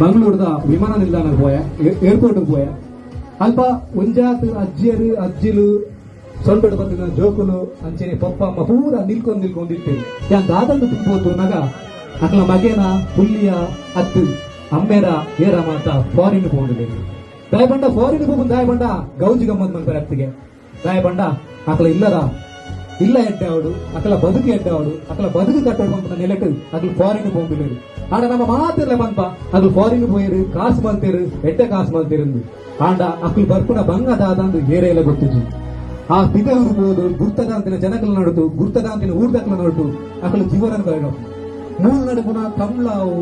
ಮಂಗಳೂರದ ವಿಮಾನ ನಿಲ್ದಾಣ ಪೋಯ, ಏರ್ಪೋರ್ಟ್ ಪೋಯ. ಅಲ್ಪ ಒಂಜಾತ್ ಅಜ್ಜಿಯರು, ಅಜ್ಜಿಲು, ಸೊಂಟಡು ಬಂದಿನ ಜೋಕುಲು, ಅಂಚನೆ ಪಪ್ಪ ಅಮ್ಮ ಪೂರ ನಿಲ್ಕೊಂಡ್ ನಿಲ್ಕೊಂಡ್ ಇತ್ತೇವೆ. ಯಾನ್ ದಾದಂದು ತಿಂಪೋತು ಅಕ್ಲ ಮಗೇನ ಪುಲ್ಲಿಯ ಅತ್ತು ಅಮ್ಮೇರ ಏರ ಮಾತ ಫಾರಿನ್ ಪೋಂಡು. ದಾಯಪಂಡ ಫಾರಿನ್ ಪೋಪುನ್ ದಾಯಪಂಡ ಗೌಜಿ ಗಮ್ಮತ್ ಮನ್ಪರ ಅತ್ತಿಗೆ. ದಾಯಪಂಡ ಅಕ್ಲ ಇಲ್ಲದ ಇಲ್ಲ ಎಡ್ಡೆ ಅವಡು, ಅಕಲ ಬದುಕು ಎಡ್ಡೆ ಅವಡು, ಅಕಲ ಬದುಕು ಕಟ್ಟೋಡು ಪಂಪನ ನೆಲೆಟ್ ಅಕಲು ಫಾರಿನ್ ಪೋಂಬಿಲೇರು. ಆಂಡ ನಮ್ಮ ಮಾತಿರ್ಲೆ ಪನ್ಪ, ಅಕಲು ಫಾರಿನ್ ಪೋಯರು, ಕಾಸು ಮಲ್ತೇರು, ಎಡ್ಡೆ ಕಾಸು ಮಲ್ತೇರು. ಆಂಡ ಅಕಲು ಬರ್ಪುನ ಬಂಗ ದಾದಂದು ಏರೆಲ್ಲ ಗೊತ್ತಿಜಿ. ಆ ಪಿದವರು ಪೋದು ಗುರ್ತದಾಂತಿನ ಜನಕಲ ನಡುಟು, ಗುರ್ತದಾಂತಿನ ಊರ್ದಕ್ಲ ನಡುಟು ಅಕಲು ಜೀವನ ಕಳೆದ. ಮೂಲ ನಡುಪುನ ಕಂಬ್ಳಾವು,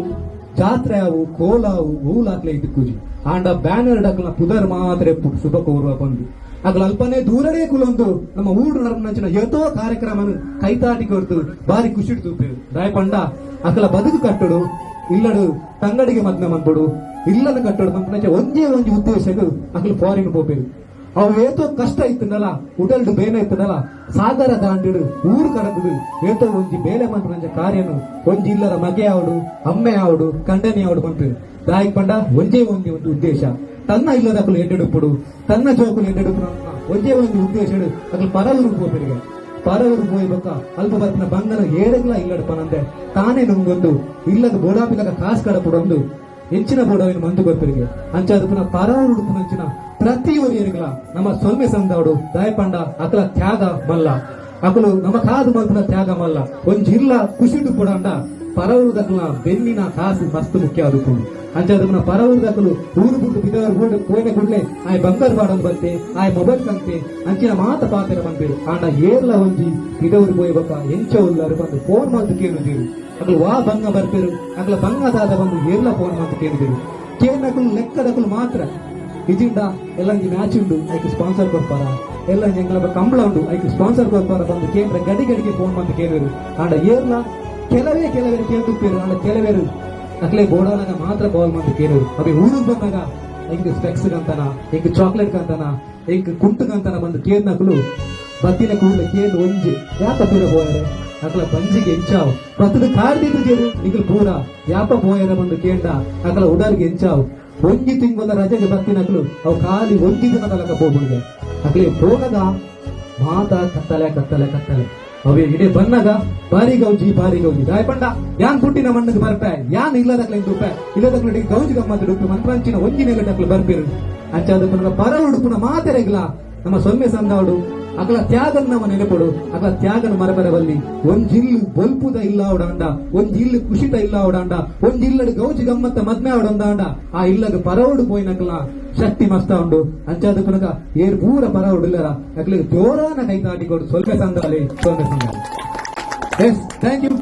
ಜಾತ್ರೆ ಆವು, ಕೋಲಾವು, ಊಲಾಕ್ಲೆ ಇದ್ದಕ್ಕೂಜಿ. ಆಂಡ ಬ್ಯಾನರ್ ಡಕ್ಲ ಪುದರ್ ಮಾತ್ರ ಶುಭ ಕೋರುವ ಬಂದು ಅಗಲ ಅಲ್ಪನೇ ದೂರಡೇ ಕುಲೊಂದು ನಮ್ಮ ಊರು ನಡಪುನಂಚಿನ ಏತೋ ಕಾರ್ಯಕ್ರಮನು ಕೈತಾಟಿ ಕೊರ್ತು ಬಾರಿ ಖುಷಿ ತೂಪೇರು. ದಾಯಪಂಡ ಅಕಲ ಬದುಕು ಕಟ್ಟಡು, ಇಲ್ಲಡು ತಂಗಡಿಗೆ ಮದ್ಮೆ ಮನ್ಪೊಡು, ಇಲ್ಲದ ಕಟ್ಟಡು ಮನ್ಪುನಂಚ ಒಂಜೇ ಒಂಜಿ ಉದ್ದೇಶకు ಅಕಲು ಫಾರಿನ್ ಪೋಪೇರು. ಅವು ಏತೋ ಕಷ್ಟ ಇತ್ತನಲ್ಲ, ಉಡಲ್ಡು ಬೇನೆ ಇತ್ತನಲ್ಲ, ಸಾಗರ ದಾಂಡಿಡು ಊರು ಕಡಕುದು ಏತೋ ಒಂಜಿ ಬೇಲೆ ಮನ್ಪುನಂಚ ಕಾರ್ಯನು ಒಂಜಿ ಇಲ್ಲದ ಮಗೆ ಆವಡು, ಅಮ್ಮೆ ಆವಡು, ಕಂಡನಿ ಆವಡು ಮನ್ಪೇರು. ದಾಯಿಕ್ ಪಂಡ ಒಂಜೇ ಒಂಜಿ ಒಂದು ಉದ್ದೇಶ, ತನ್ನ ಇಲ್ಲದಕಲು ಎಡ್ಡೆಡುಪ್ಪುಡು, ತನ್ನ ಜೋಕುಲು ಎಡ್ಡೆಡುಪ್ಪು. ಒಂಜೇ ಒಂದು ಉದ್ದೇಶ ಅಕಲು ಪರವೂರು ಪೋಪೆರಿಗೆ. ಪರವೂರು ಪೋಯಿ ಬೊಕ್ಕ ಅಲ್ಪ ಬರ್ಪಿನ ಬಂಗನ ಏರೆಗ್ಲ ಇಲ್ಲಡ್ ಪನಂದೆ ತಾನೇ ನುಂಗೊಂದು ಇಲ್ಲದ ಬೋಡಾಪಿಲಕ ಕಾಸ್ ಕಡಪುಡೊಂದು ಹೆಚ್ಚಿನ ಬೋಡವಿನ ಮಂದು ಕೊರ್ಪೆರಿಗೆ. ಅಂಚಾದ ಪುನಃ ಪರವೂರು ಉಡುಪುನಂಚಿನ ಪ್ರತಿ ಒರಿಯರಿಗಳ ನಮ್ಮ ಸೊಲ್ಮೆ ಸಂದವಡು. ದಾಯಪಂಡ ಅಕಲ ತ್ಯಾಗ ಮಲ್ಲ, ಅಕಲು ನಮ್ಮ ಕಾದು ಮಲ್ಪುನ ತ್ಯಾಗ ಮಲ್ಲ. ಒಂಜಿ ಇಲ್ಲ ಖುಷಿಡು ಪುಡಂಡ ಪರವೂರು ಬೆನ್ನಿನ ಕಾಸು ಮಸ್ತ್ ಮುಖ್ಯ ಆದುಕೊಂಡು. ಅಂಚಾದ ಪುನಃ ಪರವೂರು ದಕಲು ಊರು ಬಿಟ್ಟು ಬಿದವರು ಹೋಯ್ನ ಕೂಡ್ಲೆ ಆಯ್ ಬಂಗಾರ ಬಾಡೊಂದು ಬಂತೆ, ಆಯ್ ಮೊಬೈಲ್ ಕಂತೆ, ಅಂಚಿನ ಮಾತ ಪಾತೆರ ಬಂತೆ. ಆಂಡ ಏರ್ಲ ಒಂಜಿ ಬಿದವರು ಪೋಯಿ ಬೊಕ್ಕ ಎಂಚ ಉಲ್ಲರು ಬಂದು ಫೋನ್ ಮಂತು ಕೇಳುದಿರು. ಅಕಲು ವಾ ಬಂಗ ಬರ್ಪೇರು, ಅಕಲ ಬಂಗದಾದ ಬಂದು ಏರ್ಲ ಫೋನ್ ಮಂತು ಕೇಳುದಿರು. ಕೇನಕಲು ಲೆಕ್ಕದಕಲು ಮಾತ್ರ. ಇಜಿಂಡ ಎಲ್ಲಂಜಿ ಮ್ಯಾಚ್ ಉಂಡು, ಐಕ್ ಸ್ಪಾನ್ಸರ್ ಕೊರ್ಪಾರ, ಎಲ್ಲಂಜಿ ಎಂಗ್ಲ ಕಂಬಳ ಉಂಡು, ಐಕ್ ಸ್ಪಾನ್ಸರ್ ಕೊರ್ಪಾರ ಬಂದು ಕೇಂದ್ರ ಗಡಿ ಗಡಿಗೆ ಫೋನ್ ಬಂದು ಕೇಳುವರು. ಆಂಡ ಏರ್ಲ ಕೆಲವೇ ಕೆಲವರು ಕೇಳ್ತುಪ್ಪೇರು. ಆಂಡ ಕೆಲವರು ಅಕ್ಲೆ ಬೋಡಾನಾಗ ಮಾತ್ರ ಕಾಲ್ ಮಂತು ಕೇಳುವರು. ಅವೆ ಊರಿಗೆ ಬಂದಾಗ ಎಂಕ್ ಸ್ಪೆಕ್ಸ್ ಕಂತನ, ಎಂಕ್ ಚಾಕ್ಲೇಟ್ ಕಂತನ, ಎಂಕ್ ಕುಂಟು ಕಂತನ ಬಂದು ಕೇರ್ನಕಲು ಬತ್ತಿನ ಕೂಡಲೇ ಕೇಂದ್ರ ಒಂಜಿ ಯಾಪ ಪೂರ ಪೋಯರೆ? ಅಕಲ ಬಂಜಿಗೆ ಎಂಚಾವ್ ಬತ್ತದ ಕಾರ್ದಿದ್ದು ಜೇರು ನಿಗಲ್ ಪೂರ ಯಾಪ ಪೋಯರೆ ಬಂದು ಕೇಂಡ ಅಕಲ ಉಡಲ್ಗೆ ಎಂಚಾವ್. ಒಂಜಿ ತಿಂಗಳ ರಜೆಗೆ ಬತ್ತಿನಕಲು ಅವು ಖಾಲಿ ಒಂಜಿ ದಿನದ ಲಕ ಪೋಬುಡಿಗೆ. ಅಕಲೆ ಪೋನಗ ಮಾತ ಕತ್ತಲೆ ಕತ್ತಲೆ ಕತ್ತಲೆ. ಅವೇ ಇಡೇ ಬನ್ನಗ ಬಾರಿ ಗೌಜಿ, ಬಾರಿ ಗೌಜಿ. ದಾಯಪಂಡ ಯಾನ್ ಪುಟ್ಟಿನ ಮಣ್ಣಿಗೆ ಬರ್ಪೆ, ಯಾನ್ ಇಲ್ಲದಕ್ಲೆ ತುಪ್ಪೆ, ಇಲ್ಲದಕ್ಲೆ ಗೌಜಿ ಗಮ್ಮತ್ ಉಡುಪು ಮನ್ಪಂಚಿನ ಒಂಜಿ ನೆಲಟಕ್ಲು ಬರ್ಪೇರು. ಅಂಚಾದ ಪುನಗ ಪರ ಉಡುಪುನ ಮಾತೆರೆಗ್ಲ ನಮ್ಮ ಸೊಲ್ಮೆ ಸಂದಾವಡು. ಅಕಲ ತ್ಯಾಗನ್ ನಮ್ಮ ನೆನಪಡು, ಅಕಲ ತ್ಯಾಗನ ಮರಬರವಲ್ಲಿ. ಒಂಜಿಲ್ಲು ಬೊಲ್ಪುದ ಇಲ್ಲ ಅವಡಾಂಡ, ಒಂಜಿಲ್ಲು ಕುಶಿತ ಇಲ್ಲ ಅವಡಾಂಡ, ಒಂಜಿಲ್ಲಡು ಗೌಜಿ ಗಮ್ಮತ್ತ ಮದ್ಮೆ ಅವಡೊಂದಾಂಡ, ಆ ಇಲ್ಲಗ ಪರವಡು ಪೋಯಿನಕಲ ಶಕ್ತಿ ಮಸ್ತ ಉಂಡು. ಅಂಚಾದ ಪುನಗ ಏರ್ ಪೂರ ಪರವಡು ಇಲ್ಲರ ಅಕ್ಲಿಗೆ ಜೋರಾನ ಕೈ ತಾಟಿ ಕೊಡು. ಸೊಲ್ಮೆ ಸಂದಾಲಿ, ಸೊಲ್ಮೆ ಸಂದಾಲಿ. Yes, thank you.